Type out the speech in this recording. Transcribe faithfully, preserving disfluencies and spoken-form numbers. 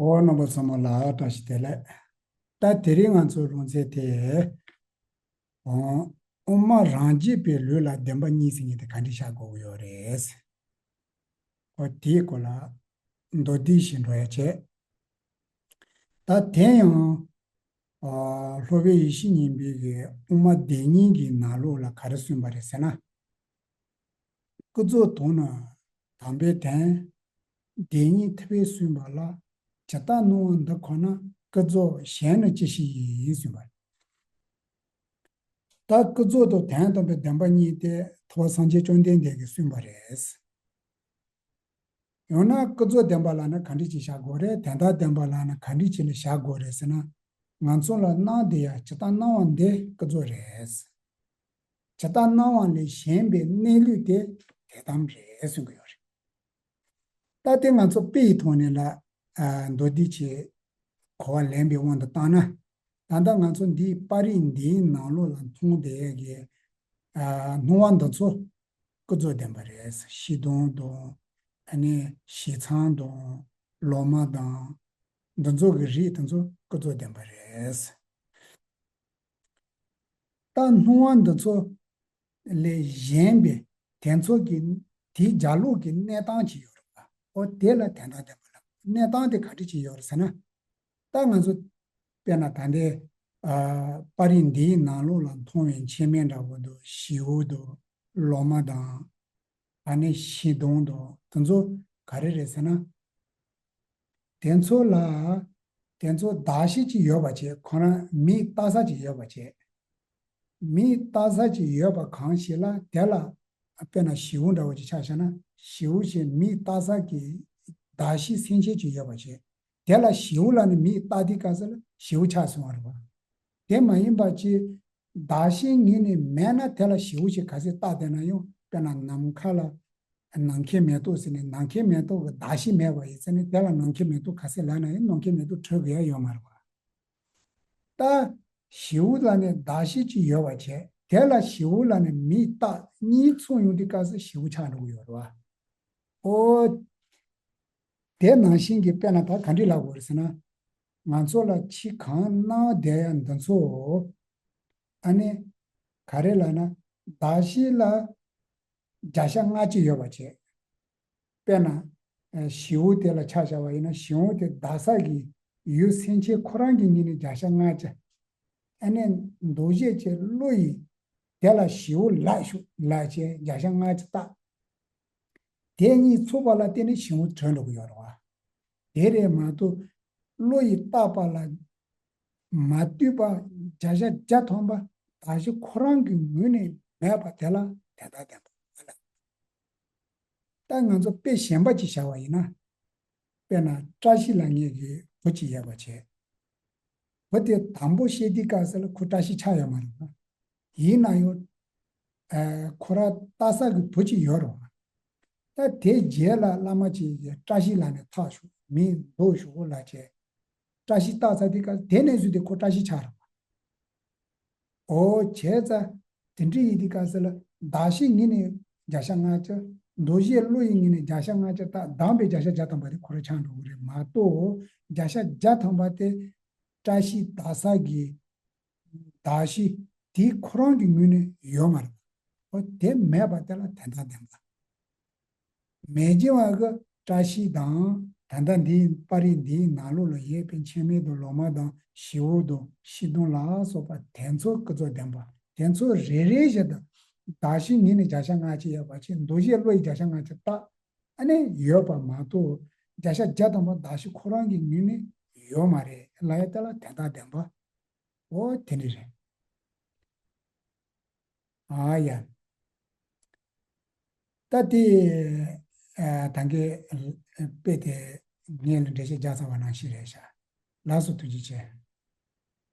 འོ། རྣམ་པ་ཚང་མ་ལ་བཀྲ་ཤིས་བདེ་ལེགས། ད་དེ་རིང་ང་ཚོའི་སློབ་ཚན་དེ། ཨོ། དབུ་མ་རང་རྒྱུད་པའི་ལུགས་ལ་བདེན་པ་གཉིས་ཟེར་མཁན་དེ་ག་འདྲ་བཞག་དགོས་ཀྱི་ཡོད་རེད། ཨོ། དེའི་སྐོར་ལ་མདོར་བསྡུས་ཤིག་འགྲོ་ཡ་བྱས། ད་དེ་ཡང་། ཨ། སློབ་དཔོན་ཡེ་ཤེས་སྙིང་པོའི་གི་དབུ་མ་བདེན་གཉིས་ཀྱི་ནང་ལོགས་ལ་ག་རེ་གསུངས་པ་རེད་ཟེར་ན། ཀུན་རྫོབ་དང་ནི་དམ་པའི་དོན། བདེན་གཉིས་ཐེག་པས་གསུངས་པ་ལ། ཇི་ལྟར་སྣང་བ་འདི་ཁོ་ན་ཀུན་རྫོབ། གཞན་ནི་ཅི་ཞིག་ཡིན། གསུངས་པ་རེད། ད་ཀུན་རྫོབ་དང་དོན་དམ་པའི་བདེན་པ་གཉིས་དེ་ཐུབ་པ་སངས་རྒྱས་བཅོམ་ལྡན་འདས་ཀྱིས་གསུངས་པ་རེད། ཡང་ན་ཀུན་རྫོབ་བདེན་པ་ལབ་ན་ག་འདྲ་ཅིག་བཞག་དགོས་རེད། དོན་དམ་བདེན་པ་ལབ་ན་ག་འདྲ་ཅིག་ལ་བཞག་དགོས་རེད་ཟེར་ན། ང་ཚོ་ལ་སྣང་བསྡད་ཡ་ཇི་ལྟར་སྣང་བ་འདི་ཀུན་རྫོབ་རེད། ཇི་ལྟར་སྣང་བ་ལས་གཞན་པའི་གནས་ལུགས་དེ་དོན་དམ་རེད་གསུང་གི་ཡོད་རེད། ད་དེ་ང་ཚོ་དཔེ་ཡི་ཐོག་ནས་ལ། ཨ། མདོར་བསྡུས་ཀྱིས་གོ་བ་ལེན་པའི་དབང་དུ་བཏང་ན། ད་ལྟ་ང་ཚོ་འདིའི་པར་རིས་འདིའི་ནང་ལོགས་ལ་མཐོང་བསྡད་ཡས་ཀྱི། ཨ། སྣང་བ་འདི་ཚོ་ཀུན་རྫོབ་བདེན་པ་རེད། ཤིང་སྡོང་དང་། ཨ་ནི་བྱས་ཙང་དང་། ལོ་མ་དང་། འདི་ཚོ་གི་རིགས་དེ་ཚོ་ཀུན་རྫོབ་བདེན་པ་རེད། ད་སྣང་བ་འདི་ཚོ་ལས་གཞན་པའི་དེ་ཚོ་གི་དེའི་རྒྱབ་ལོགས་ཀྱི་གནས་སྟངས་ཅིག་ཡོད་རེད་པ། ཨོ། དེ་ལ་དོན་དམ་བདེན་པ་ལབ། གནས་སྟངས་དེ་ག་འདྲ་ཅིག་ཡོད་རེད་ཟེར་ན། ད་ང་ཚོ་དཔེར་ན་ད་ལྟའི། ཨ། པར་རིས་འདིའི་ནང་ལོགས་ལ་མཐོང་བའི་མཆི་མ་འདྲ་བོ་དང་། བྱིའུ་དང་། ལོ་མ་དང་། ཨ་ནི་ཤིང་སྡོང་དང་། དེ་ཚོ་ག་རེ་རེད་ཟེར་ན། དེ་ཚོ་ལ་དེ་ཚོ་གདགས་གཞི་ཅིག་ཡོད་པ་བྱས། ཁོ་རང་མིག་ལྟ་ས་ཅིག་ཡོད་པ་བྱས། མིག་ལྟ་ས་ཅིག་ཡོད་པ་གང་ཞིག་ལ། དེ་ལ་དཔེར་ན་བྱིའུ་འདྲ་བོ་ཅིག་ཆ་བཞག་ན། བྱིའུ་ཞིག་མིག་ལྟ་ས་གི་གདགས་གཞི་སེམས་ཅན་ཅིག་ཡོད་པ་བྱས། དེ་ལ་བྱིའུ་ལབ་ནས་མིག་ལྟ་དུས་སྐབས་སུ་ལ་བྱིའུ་ཆགས་སོང་བ་རེད་པ། དེ་མ་ཡིན་པ་ཅིག་གདགས་གཞི་ངོས་ནས་མེད་ན། དེ་ལ་བྱིའུ་ཞིག་ག་ཚོད་བལྟས་བསྡད་ན་ཡང་། དཔེར་ན་ནམ་མཁའ་ལ་ནམ་མཁའི་མེ་ཏོག་ཟེར་ནས། ནམ་མཁའི་མེ་ཏོག་གི་གདགས་གཞི་མེད་པ་ཡིན་ཙང་ནས། དེ་ལ་ནམ་མཁའི་མེ་ཏོག་ག་ཚོད་ལབ་ན་ཡང་ནམ་མཁའི་མེ་ཏོག་གྲོལ་དགོས་ཡ་ཡོད་མ་རེད་པ། ད་བྱིའུ་ལབ་ནས་གདགས་གཞི་ཅིག་ཡོད་པ་བྱས། དེ་ལ་བྱིའུ་ལབ་ནས་མིག་ལྟ། གཉིས་མཚུངས་ཡོང་དུས་སྐབས་སུ་བྱིའུ་ཆགས་འགྲོ་གི་ཡོད་རེད་པ། ཨོ། དེ་ནང་བཞིན་གྱི་དཔེར་ན་ད་ག་འདྲ་ལབ་དགོས་རེད་ཟེར་ན། ང་ཚོ་ལ་ཕྱི་གང་སྣང་བསྡད་ཡ་འདི་ཚོ། ཨ་ནི་ག་རེ་ལབ་ན། གདགས་གཞི་ལ་བརྒྱ་ཆ་ལྔ་བཅུ་ཡོད་པ་བྱས། དཔེར་ན། ཨ། བྱིའུ་དེ་ལ་ཆ་བཞག་པ་ཡིན་ན། བྱིའུ་དེ་གདགས་ས་གི་ཡུལ་སེམས་ཅན་ཁོ་རང་གི་ངོས་ནས་བརྒྱ་ཆ་ལྔ་བཅུ། ཨ་ནི་འདུ་ཤེས་ཀྱི་བློ་ཡིས་དེ་ལ་བྱིའུ་ལབ་ཤོག་ལབ་བྱས་བརྒྱ་ཆ་ལྔ་བཅུ་བཏགས། དེ་གཉིས་ཚོགས་པ་ལ་བརྟེན་ནས་བྱིའུ་གྲོལ་འགྲོ་གི་ཡོད་རེད་པ། དེ་རེད་མ་གཏོགས། བློ་ཡིས་བཏགས་པ་ལ་མ་ལྟོས་པ་བརྒྱ་ཆ་བརྒྱ་ཐམ་པ་གདགས་གཞི་ཁོ་རང་གི་ངོས་ནས་མེད་པ་དེ་ལ་དོན་དམ་བདེན་པ་མ་ལབ། ད་ང་ཚོ་དཔེ་གཞན་པ་ཅིག་བཞག་པ་ཡིན་ན། དཔེར་ན་བཀྲ་ཤིས་ལབ་མཁན་གྱི་བུ་ཅིག་ཡོད་པ་བྱས། བུ་དེ་དང་པོ་ཤེས་དུས་སྐབས་སུ་ལ་ཁོ་བཀྲ་ཤིས་ཆགས་ཡོད་མ་རེད་པ། ཡིན་ན་ཡང་། ཨ། ཁོ་རང་ལྟ་ས་གི་བུ་ཅིག་ཡོད་རེད་པ། ད་དེའི་རྗེས་ལ་བླ་མ་ཅིག་གིས་བཀྲ་ཤིས་ལབ་ནས་ཐག་ཆོད། མིང་འདོགས་ཤོག་ལབ་བྱས། བཀྲ་ཤིས་བཏགས་ཚར་དུས་སྐབས་དེ་ནས་བཟུང་སྟེ་ཁོ་བཀྲ་ཤིས་ཆགས་རེད་པ། ཨོ། བྱས་ཙང་དེ་འདྲ་ཡིན་དུས་སྐབས་སུ་ལ་གདགས་གཞི་ངོས་ནས་བརྒྱ་ཆ་ལྔ་བཅུ། འདུ་ཤེས་བློ་ཡི་ངོས་ནས་བརྒྱ་ཆ་ལྔ་བཅུ་བཏགས། གདམས་པའི་བརྒྱ་ཆ་བརྒྱ་ཐམ་པ་དེ་ཁོ་རང་ཆགས་འགྲོ་གི་རེད་མ་གཏོགས། བརྒྱ་ཆ་བརྒྱ་ཐམ་པ་དེ་བཀྲ་ཤིས་གདགས་ས་གི་གདགས་གཞི་དེ་ཁོ་རང་གི་ངོས་ནས་ཡོད་མ་རེད། ཨོ། དེ་མེད་པ་དེ་ལ་དོན་དམ་བདེན་པ། མེད་ཀྱི་བ་གི་བཀྲ་ཤིས་དང་། ད་ལྟ་འདིའི་པར་རིས་འདིའི་ནང་ལོགས་ལ་ཡོད་པའི་མཆི་མ་དང་ལོ་མ་དང་བྱིའུ་དང་ཤིང་སྡོང་ལ་སོགས་པ་དེ་ཚོ་ཀུན་རྫོབ་བདེན་པ། དེ་ཚོ་རེ་རེ་བཞིན་དུ་གདགས་གཞི་ངོས་ནས་བརྒྱ་ཆ་ལྔ་བཅུ་ཡོད་པ་བྱས། འདུ་ཤེས་བློ་ཡིས་བརྒྱ་ཆ་ལྔ་བཅུ་བཏགས། ཨ་ནི་ཡོད་པ་མ་གཏོགས། བརྒྱ་ཆ་བརྒྱ་ཐམ་པ་གདགས་གཞི་ཁོ་རང་གི་ངོས་ནས་ཡོད་མ་རེད་ལབ་ཡ་དེ་ལ་དོན་དམ་བདེན་པ། ཨོ། དེ་འདྲ་རེད། ཨ་ཡ། ད་དེ། ཨ། ད་གིན་དཔེ་དེ་ངས་ལ་འགྲེལ་བཤད་རྒྱག་ཚར་བ་ནང་བཞིན་རེད་ཤག་ལགས་སོ། ཐུགས་རྗེ་ཆེ།